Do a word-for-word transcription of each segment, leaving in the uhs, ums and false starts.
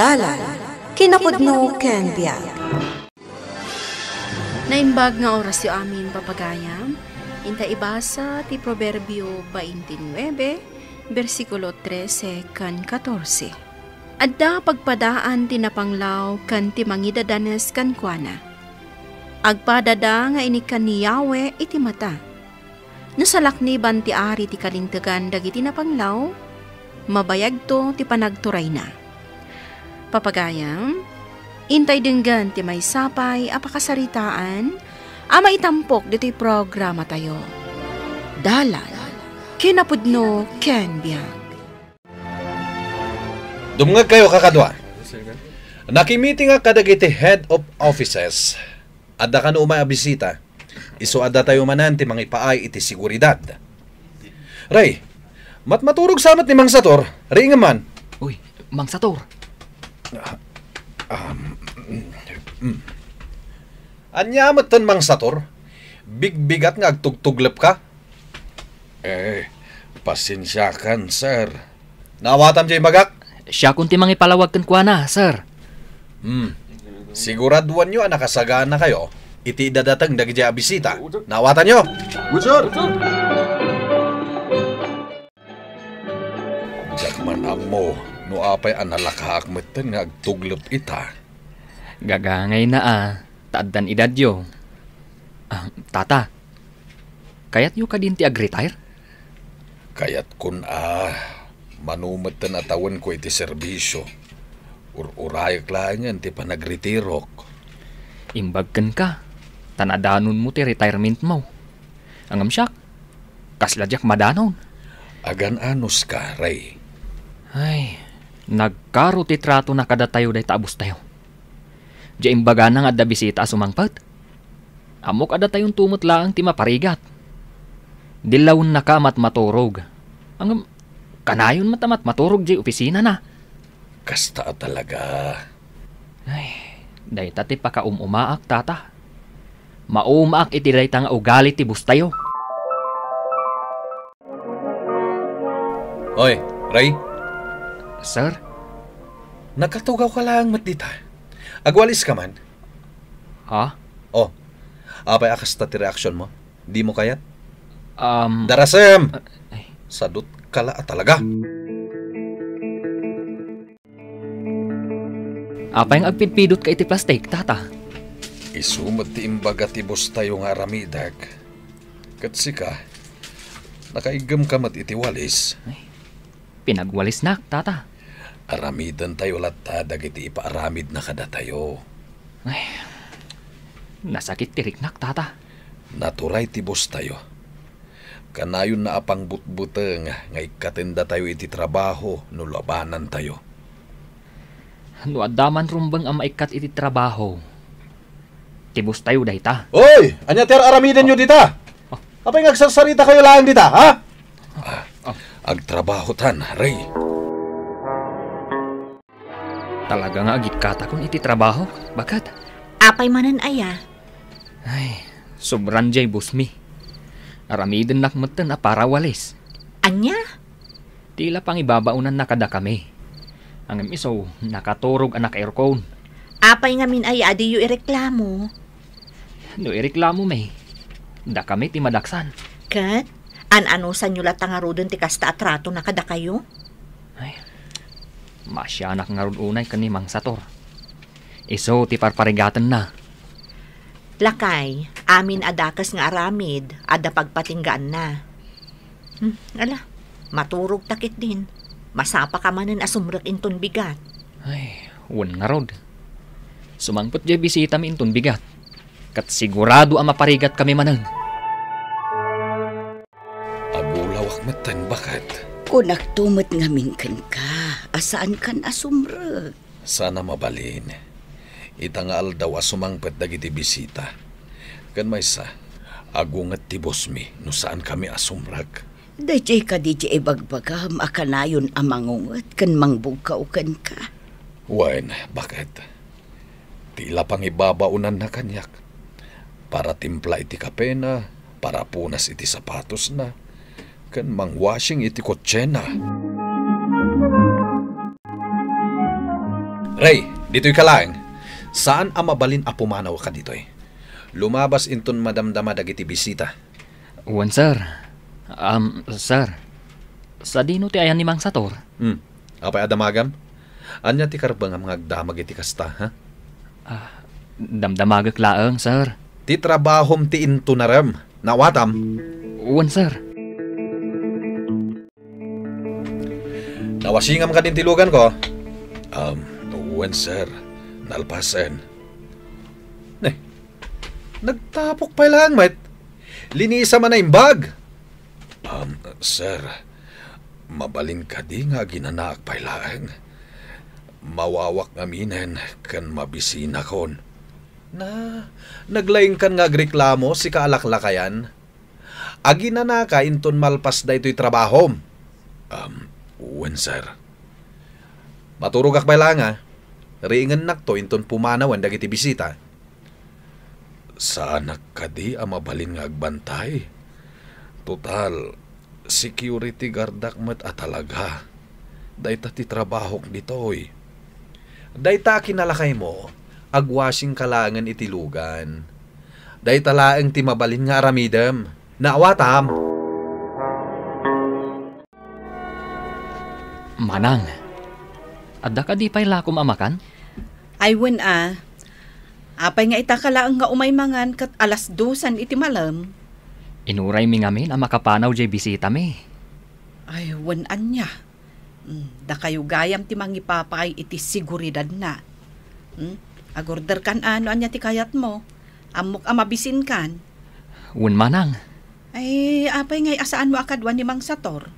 Dalan, kinapudno ken biag. Naimbag nga orasyo amin, papagayam. Inta ibasa ti Proverbio twenty-nine, bersikulo trese ken katorse. Adda pagpadaan ti napanglaw ken ti mangidadanes kenkuana. Agpadada nga inikkan ni Yahweh iti mata. No salakniban ti ari ti kalintegan dagiti napanglaw, mabayagto ti panagturayna. Papagayam, intay denggen ti maysa pay a pakasaritaan a maitampok ditoy programatayo. Dalan, kinapudno ken biag. Dumngegkayo, kakadua. Nakimitingak kadagiti head of offices. Adda kano umay a bisita. Isu a datayo manen ti mangipaay iti seguridad. Ray, matmaturog sa met ni Mang Sator, ray ngem man. Uy, Mang Sator. Ah, um, mm. Ania metten, Mang Sator? Bigbigat nga agtugtuglepka? Eh, pasensiakan, sir. Naawatam diay imbagak? Siakon ti mangipalawag kenkuana, sir. Hmm. Siguraduanyo a nakasaganakayo iti idadateng dagidiay a bisita. Naawatanyo? Yes, sir. Diak man ammo no apay a nalakaak metten nga agtuglep ita. Gagangayna a, ta addan edadyo. Ah, tata, kayatyo kadin ti agretire? Kayatkon a, mano metten a tawenko iti serbisio. Ur-urayek laengen ti panagretirok. Imbag kenka, ta nadanonmo ti retirementmo. Ngem siak, kasla diak madanon. Agan-anuska, Ray? Ay, nagkaro ti tratona kadatayo dayta a bosstayo. Diay imbagana nga adda bisita a sumangpet. Ammok a datayonto met laeng ti maparigat. Dillawennaka a matmaturog. Ngem, kanayon met a matmaturog diay opisinana. Kasta a talaga. Ay, dayta ti pakaum-umaak, tata. Maumaak iti dayta nga ugali ti bosstayo. Oy, Ray? Sir? Nakatugawka laeng met dita. Agwaliska man? Ha? Oh, apay a kasta ti reaksionmo? Dimo kayat? Um, Darasem! Ay. Sadutka la a talaga. Apay nga agpidpidotka iti plastik, tata? Isu met ti imbaga ti bosstayo nga aramidek. Ket sika, nakaiggemka met iti walis. Ay, pinagwalisnak, tata. Aramidentayo latta dagiti ipaaramidna kadatayo. Ay, nasakit ti riknak, tata. Naturay ti bosstayo. Kanayonna a pangbutbuteng nga ikkatendatayo iti trabaho no labanantayo. No adda man rumbeng a maikkat iti trabaho, ti bosstayo dayta. Oy! Ania ti ar-aramidenyo dita? Oh. Apay nga agsarsaritakayo laeng dita, ha? Ah, agtrabahotan, Ray. Talaga nga agikkatakon iti trabaho, baket? Apay manen aya? Ay, sobran diay bosmi. Aramidennak metten a para walis. Ania? Ti la pangibabaonanna kadakami. Ngem isu, nakaturog a naka-aircon. Apay ngamin aya a diyo ireklamo? No ireklamomi, dakami ti madaksan. Ket, an-anusanyo latta ngaruden ti kasta a tratona kadakayo? Ay, maasianak ngarud unay ken ni Mang Sator. Isu ti parparigatenna. Lakay, amin a dakes nga aramid, adda pagpatinggaanna. Hmm, ala, maturogta ketdin. Masapaka manen a sumrek inton bigat. Ay, wen ngarud. Sumangpet diay bisitami inton bigat. Ket sigurado a maparigatkami manen. Agulawak metten, baket. Kunakto met ngamin kenka a saankan a sumrek. Saan a mabalin. Ita nga aldaw a sumangpet dagiti bisita. Ken maysa, agunget ti bosmi no saankami a sumrek. Daydiay kadi ti ibagbagam a kanayon a mangunget ken mangbugkaw kenka? Wen, baket. Ti la pangibabaonanna kaniak. Para timpla iti kapena, para punas iti sapatosna, ken mangwashing iti kotsena. Ray, ditoy ka laeng. Saan a mabalin a pumanaw ka ditoy. Lumabas inton madamdama dagiti bisita. Wen, sir. Um, sir. Sadino ti ayan ni Mang Sator? Hmm. Apay a damagam? Ania ti karbengam nga agdamag iti kasta, ha? Ah, damdamagek laeng, sir. Ti trabahom ti intunarem. Naawatam? Wen, sir. Nawasingam kadin ti lugan ko? Um, wen, sir. Nalpasen. Ne, nagtapok pay laeng met. Linisam a naimbag. Um, sir, mabalin kadi nga aginanaak pay laeng? Mawawak ngaminen ken mabisinakon. Na, naglaingkan nga agreklamo sika a laklakayan? Aginanaka inton malpas daytoy trabahom? Um, wen, sir. Maturogak pay laeng, a. Riingennakto inton pumanawen dagiti bisita. Saanak kadi a mabalin nga agbantay? Total, security guardak met a talaga. Dayta ti trabahok ditoy. Dayta a kinalakaymo, agwashing ka laengen iti lugan. Dayta laeng ti mabalin nga aramidem. Naawatam? Manang, adda kadi pay lakom a makan? Ay, wen a. Apay nga ita ka laeng nga umay mangan ket alas dosan iti malem? Inuraymi ngamin a makapanaw jay bisitami. Ay, wen ania. Mm, dakayo gayam ti mangipapaay iti seguridadna. Mm, agorderkan a no ania ti kayatmo. Ammok a mabisinkan. Wen manang. Ay, apay ngay a saanmo a kaduan ni Mang Sator?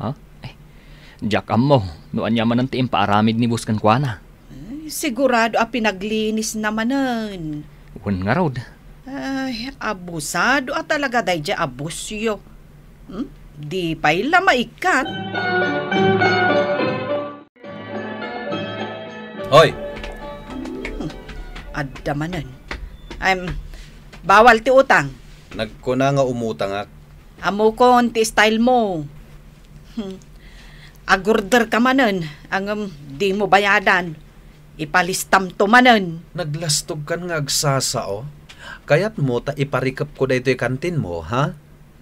Ha? Ay, diak ammo no ania manen ti impaaramid ni Boss kenkuana. Ay, sigurado a pinaglinisna manen. Wen ngarud. Ay, abusado a talaga daydiay a bossyo. Hmm? Di pay la maikkat. Hoy! Hmm, adda manen. Em, bawal ti utang. Nagkuna nga umutangak. Ammokon ti style mo. Hmm. Agorder ka manen, ngem dimo bayadan. Ipalistamto manen. Naglastogkan nga agsasao. Kayatmo ta iparikepko daytoy kantinmo, ha?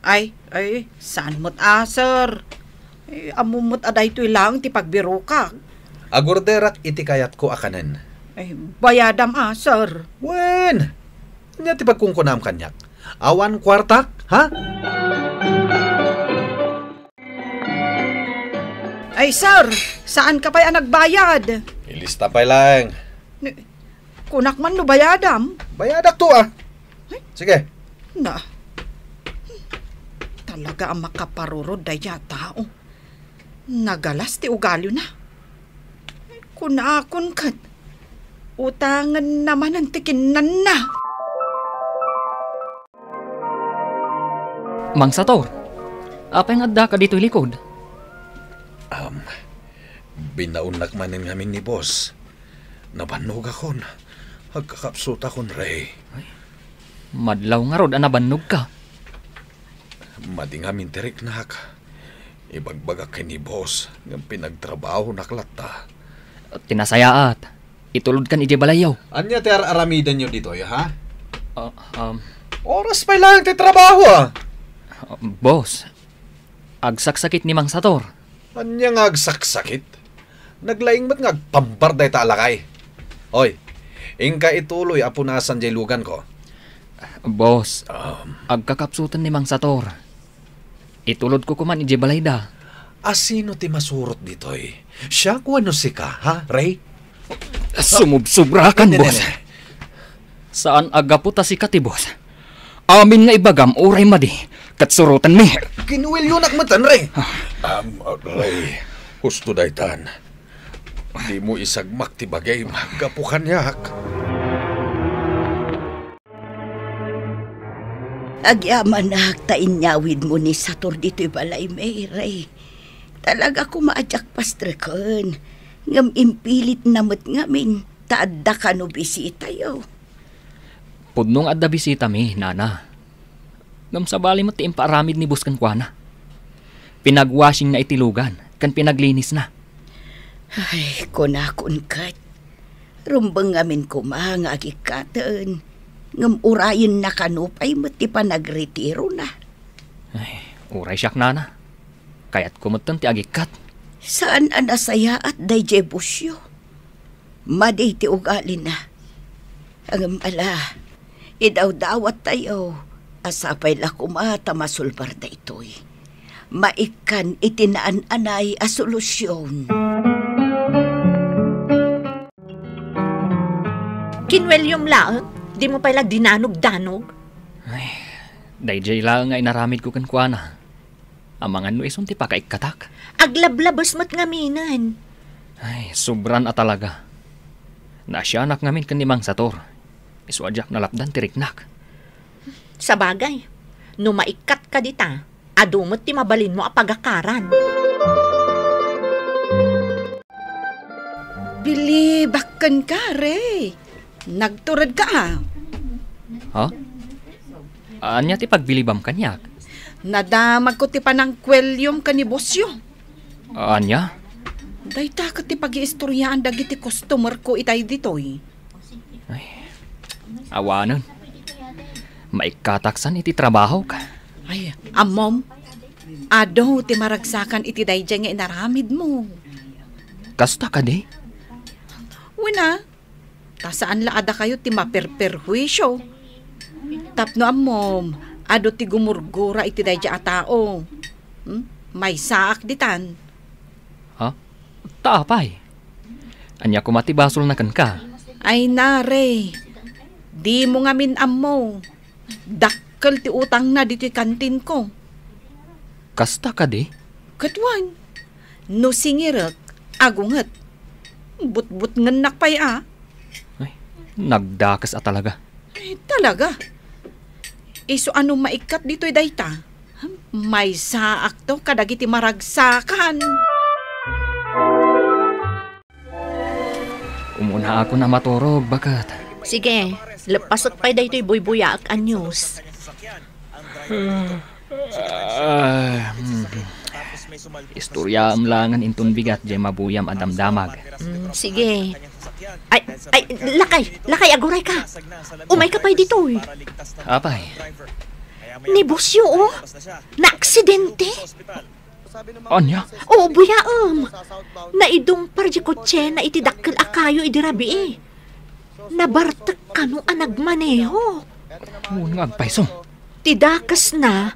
Ay, ay, saan met a, sir. Eh, ammom met a daytoy laeng ti pagbirokak. Agorderak iti kayatko a kanen. Ay, bayadam a, sir. Wen! Ania ti pagkunkunam kaniak? Awan kuartak, ha? Ay, sir, saan ka pay a nagbayad? Ilista pay laeng. Ni-, kunak man no bayadam. Bayadak to, a. Ay? Sige. Na. Talaga a makaparurod daydiay a tao. Nagalas ti ugalina. Kunakon ket, utangenna manen ti kinnanna. Mang Sator, apay nga addaka ditoy likod? Um, binaonnak manen ngamin ni Boss. Nabannogakon. Agkakapsutakon, Ray. Ay, madlaw ngarud a nabannogka. Madi ngamin ti riknak. Ibagbagak ken ni Boss ngem pinagtrabahonak latta. Ti nasayaat, itulodkan idiay balayyo. Ania ti ar-aramidenyo ditoy, ha? Ah, um, Oras pay laeng ti trabaho, a. Ah, boss, agsaksakit ni Mang Sator. Ania nga agsaksakit? Naglaing met nga agpambar dayta a lakay. Hoy, inka ituloy a punasan diay lugan ko. Boss, um, agkakapsuten ni Mang Sator. Itulodko koma idiay balayda. Asino ti masurot ditoy? Siak wenno sika, ha, Ray? Sumubsubrakan, ne, ne, boss. Ne. Saan a gapu ta sika ti boss. Amin nga ibagam uray madi, ket surotenmi. Kinuwilyonak met, Ray. Ah. Um, uh, Ray, husto daytan. Dimo isagmak ti bagim gapu kaniak. Agyamanak ta inyawidmo ni Sator ditoy balaymi, Ray. Talaga koma a diak pastreken, ngem impilitna met ngamin ta adda kano bisitayo. Pudno nga adda bisitami, nana. Ngem sabali met ti impaaramid ni boss kenkuana. Pinagwashingna iti lugan, ken pinaglinisna. Ay, kunakon ket, Rumbeng ngamin koma nga agikkaten, ngem urayenna kano pay met ti panagretirona. Ay, uray siak, nana. Kayatko metten ti agikkat. Saan a nasayaat daydiay busio. Madi ti ugalina. Ngem ala, idawdawattayo a sapay la koma ta masulbar daytoy. Maikkan iti naan-anay a solusion. Ken William laeng, dimo pay la dinanogdanog? Ay, daydiay laeng nga inaramidko kenkuana. Amangan no isun ti pakaikkatak. Aglablabes met ngaminen. Ay, sobran a talaga. Naasianak ngamin ken ni Mang Sator. Isu a diak nalapdan ti riknak. Sabagay, no maikkatka dita, adu met ti mabalinmo a pagakaran. Bilibak kenka, Ray. Nagturedka, a. Ha? Ania ti pagbilibam kaniak? Nadamagko ti panangkuelliom ken ni bosio. Ania? Dayta ket ti pagiistoriaan dagiti customerko itay ditoy. Ay, awanen. Maikkataksan iti trabahok. Ay, ammom, adu ti maragsakan iti daydiay nga inaramidmo. Kasta kadi? Wen a, ta saan la a dakayo ti maperperhuisio. Tapno ammom, adu ti gumurgura iti daydiay a tao. Hmm? Maysaak ditan. Ha? Ta apay? Ania koma ti basolna kenka? Ay, nare, dimo ngamin ammo. Dakkel ti utangna ditoy kantinko. Kasta kadi? Ket wen, no singirek, agunget. Butbutngennak pay a. Ay, nagdakes a talaga. Ay, talaga. Isu a no maikkat ditoy dayta, maysaakto kadagiti maragsakan. Umunaakon a maturog, baket. Sige, leppasek pay daytoy buybuyaek a news. Ah, hmm. Istoryaem laengen inton bigat jay mabuyam a damdamag. Mm, sige. Ay, ay, lakay, lakay, agurayka. Umayka pay ditoy. Apay? Ni bosio, o. Naaksidente. Ania? O, buyaem. Naidungpar di kotsena iti dakkel a kayo idi rabii. Nabartek kano a nagmaneho. Wen nga agpayso. Ti dakesna,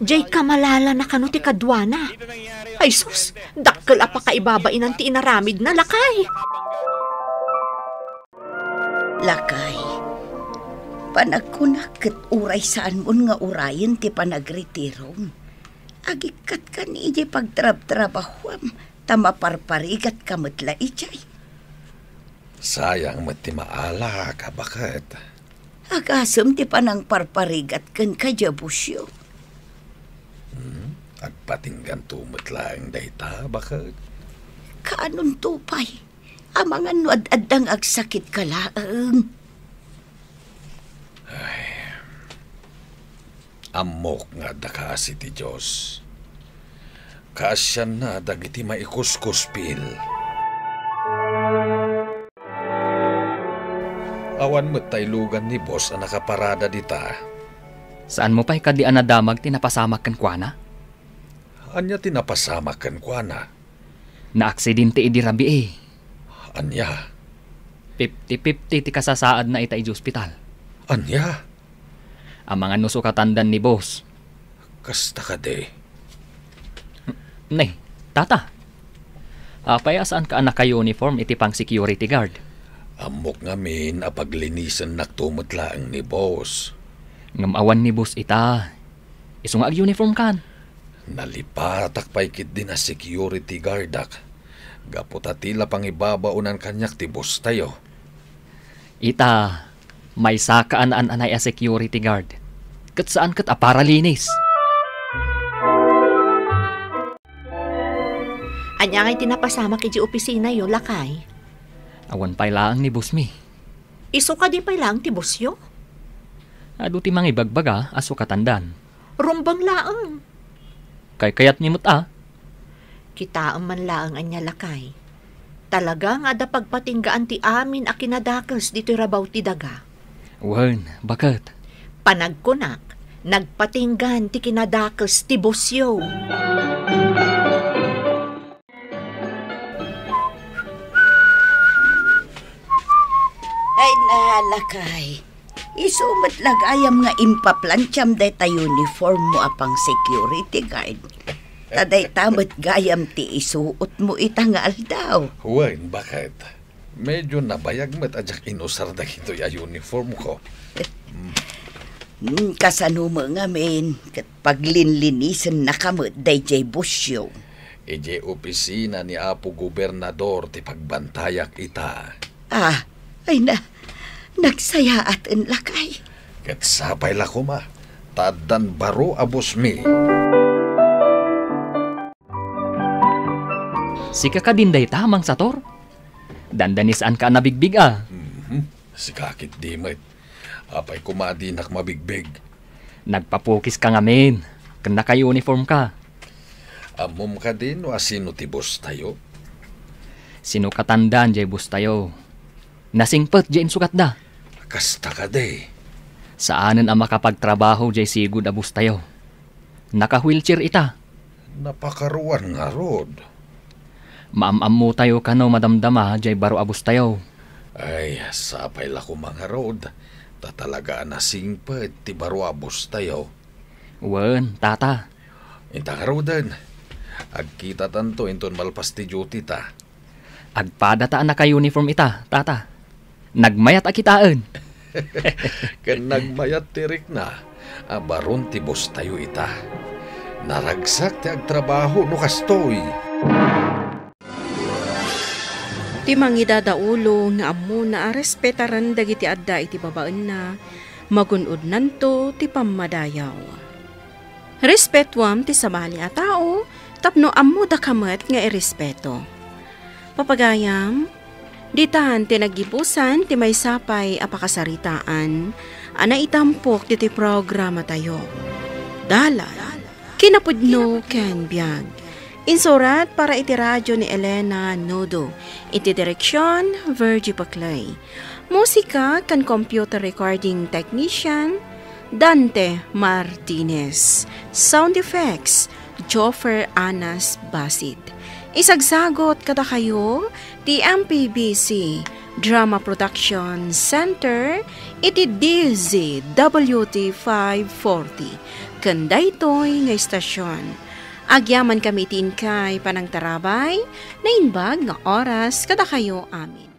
jay kamalalana kano ti kaduana. Ay sus, dakkel a pakaibabainan ti inaramidna, lakay. Lakay, panagkunak ket uray saanmon nga urayen ti panagretirom. Agikkatka idiay pagtrabtrabahuam, ta maparparigatka met la idiay. Sayang met ti maalak a baket. Agasem ti panangparparigat kenka, Jebusyo. Hmm, agpatingganto met laeng dayta, baket. Kaanonto pay? Amangan no ad-adda nga agsakitka laeng. Ay, ammok nga adda kaasi ti Dios. Kaasianna dagiti maikuskuspil. Awan met taylogan ni boss a nakaparada dita. Saanmo pay kadi a nadamag ti napasamak kenkuana? Ania ti napasamak kenkuana? Naaksidente idi rabii. Ania? Fifty fifty ti kasasaadna ita idiay ospital. Ania? Amangan no sukatandan ni boss. Kasta kadi? Ne, tata. Apay a saanka a naka-uniform iti pang-security guard? Ammok ngamin a paglinisen nakto met laeng ni boss. Ngem awan ni boss ita. Isu nga ag-uniform kan? Nalipatak pay ketdin a security guardak. Gapu ta ti la pangibabaonan kaniak ti bosstayo. Ita, maysaka a naan-anay a security guard. Ket saan ket a paralinis. Ania ngay ti napasamak idiay opisinayo, lakay? Awan pay laeng ni boss mi. Isu kadi pay laeng ti bossyo? Adu ti mangibagbaga a sukatandan. Rumbeng laeng. Kaykayatmi met a. Kitaem man laeng ania, lakay. Talaga nga adda pagpatinggaan ti amin a kinadakes ditoy rabaw ti daga. Wen, baket. Panagkunak, nagpatinggaan ti kinadakes ti busyo. Ay, na, lakay. Isu met la gayam nga impaplantiam dayta uniform mo a pang security guard. Ta dayta met gayam ti isuot mo ita nga aldaw. Wen, baket. Medyo nabayag met a diak inusar dagitoy a uniform ko. Hmm, kasano met ngamin ket paglinlinisennaka met daydiay busyo? Idiay opisina ni Apo Gobernador ti pagbantayak ita. Ah, ay na, nagsayaaten, lakay. Ket sapay la koma, ta addan baro a busmi. Sika kadin dayta, Mang Sator? Dandani saanka a nabigbig a. Mhm. Sika ketdi met. Apay koma a dinak mabigbig? Nagpapukiska ngamin, ken naka-uniformka. Ammom kadi no asino ti boss tayo? Sinukatanda diay boss tayo. Nasingpet diay insukatda. Kasta kadi? Saanen a makapagtrabaho diay sigud a boss tayo. Naka-wheelchair ita. Napakaruan ngarud. Maam-ammotayo kano madamdama diay baro a boss tayo. Ay, sapay la koma ngarud. Ta talaga a nasingpet ti baro a boss tayo. Wen, tata. Ita ngaruden, agkitatanto inton malpas ti duty ta. Agpadata a naka-uniform ita, tata. Nagmayat a kitaen. Ken nagmayat ti rikna a baron ti boss tayo ita. Naragsak ti agtrabaho no kastoy. Ti mangidadaulo nga ammona a respetaren dagiti adda iti babaenna, magun-odnanto ti pammadayaw. Respetuam ti sabali a tao tapno ammodaka met nga irespeto. Papagayam, ditan ti naggibusan ti maysa pay a pakasaritaan a naitampok ditoy programatayo. Dalan, kinapudno ken biag. Insurat para iti radio ni Elena Nodo. Iti direksion, Virgie Paclay. Musika ken computer recording technician, Dante Martinez. Sound effects, Joffer Anas Basid. Isagsagot kadakayo ti M P B C Drama Production Center iti D Z W T five forty. Ken daytoy nga istasyon, agyamankami iti inkay panangtarabay, naimbag nga oras kadakayo amin.